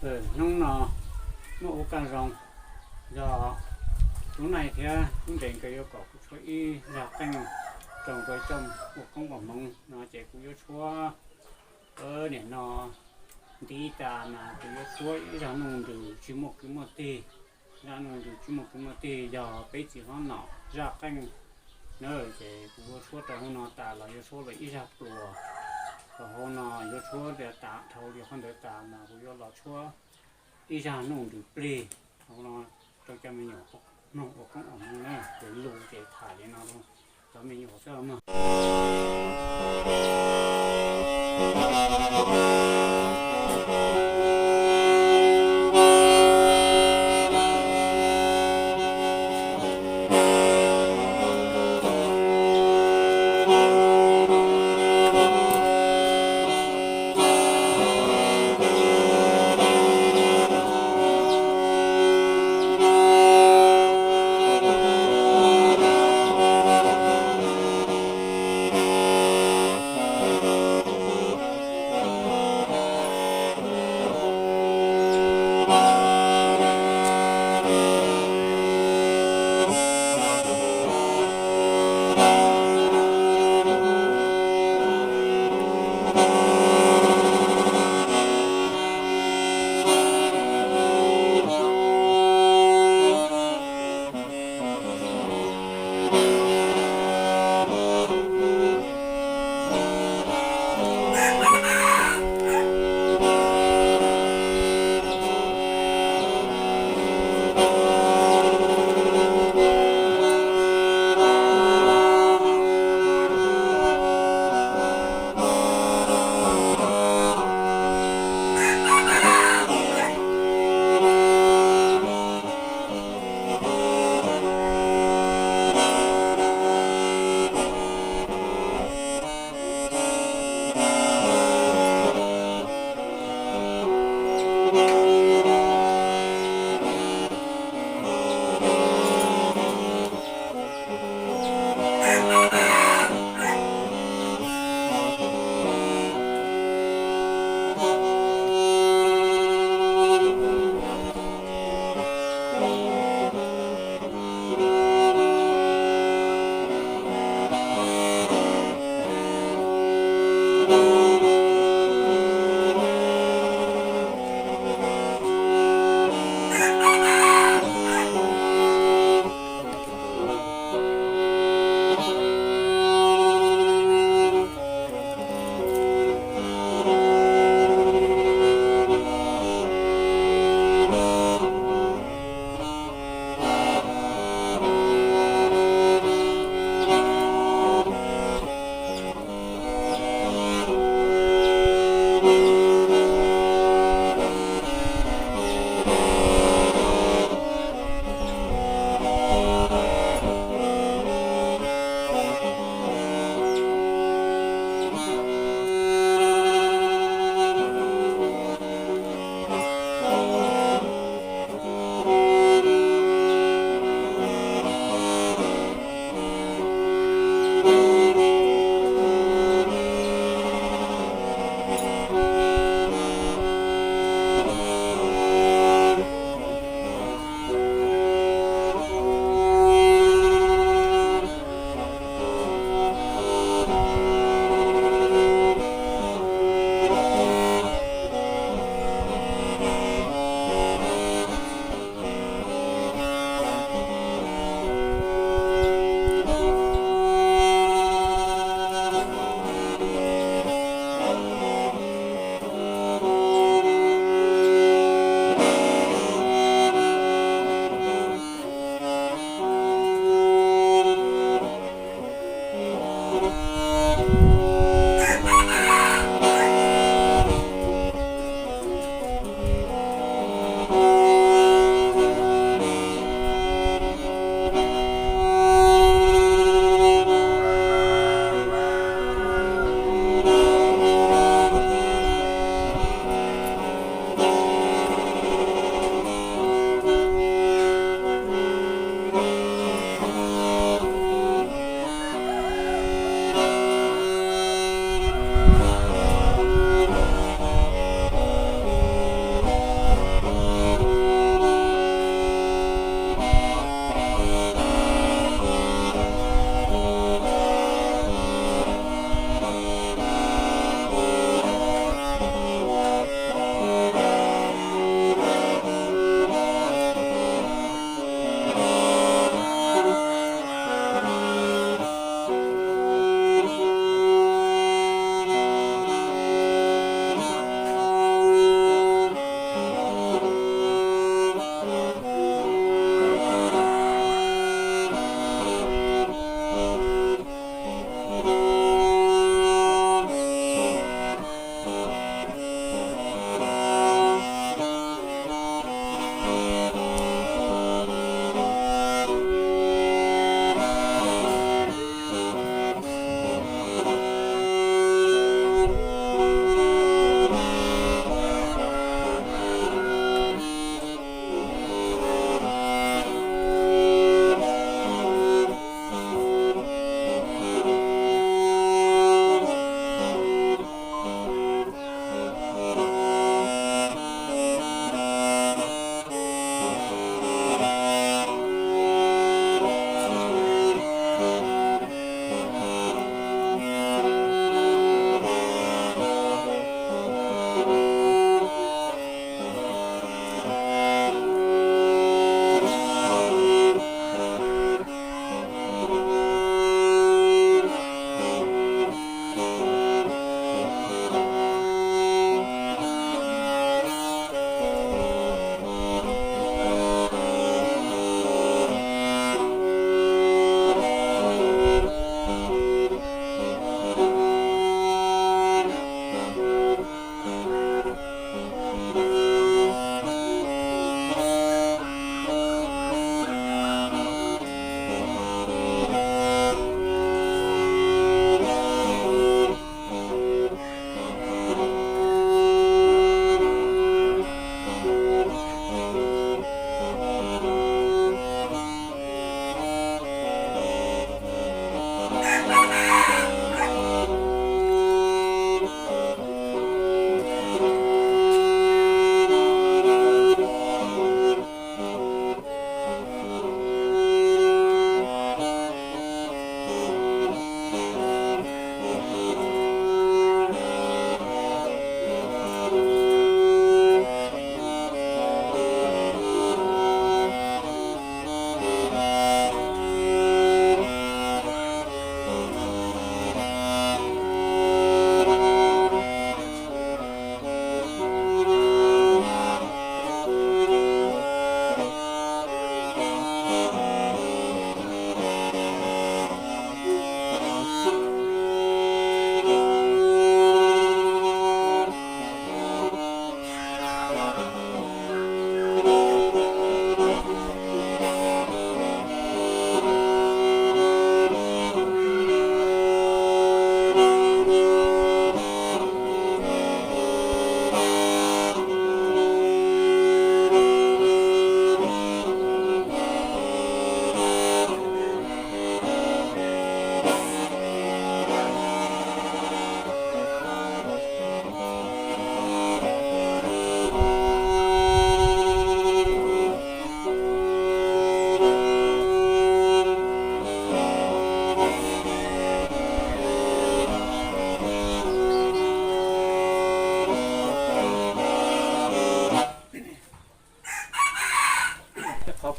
Hnub no muaj ua kaj zoo, yog Tub Naij thiab Tub Nrees nkawd yuav kom kuv tshuab ib zaj qeej rau nkawd coj ua koob ua hmoov no ces kuv yuav tshuab, nim no ntiv tas mas kuv yuav tshuab ib zaj Nuj Nrws tsis muaj kwv muaj tij. Zaj Nuj Nrws tsis muaj kwv muaj tij yog peb txiv hlob nom zaj qeej na, ces kuv yuav tshuab rau hauv no tas los yuav tshuab lawm ib zaj pluas. Rau hauv no yuav tshuab tas dhau li qhov ntawd tas mas kuv yuav los tshuab ib zaj Nuj Nrws plig. Hauv no rau cov me nyuam mloog ua koob ua hmoov na, ces lus ces tham li no rau cov me nyuam xwb mog.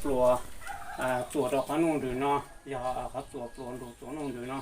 Pluas, txuas rau qhov nuj nrws no, yog qhov txuas pluas nrus txuas nuj nrws no.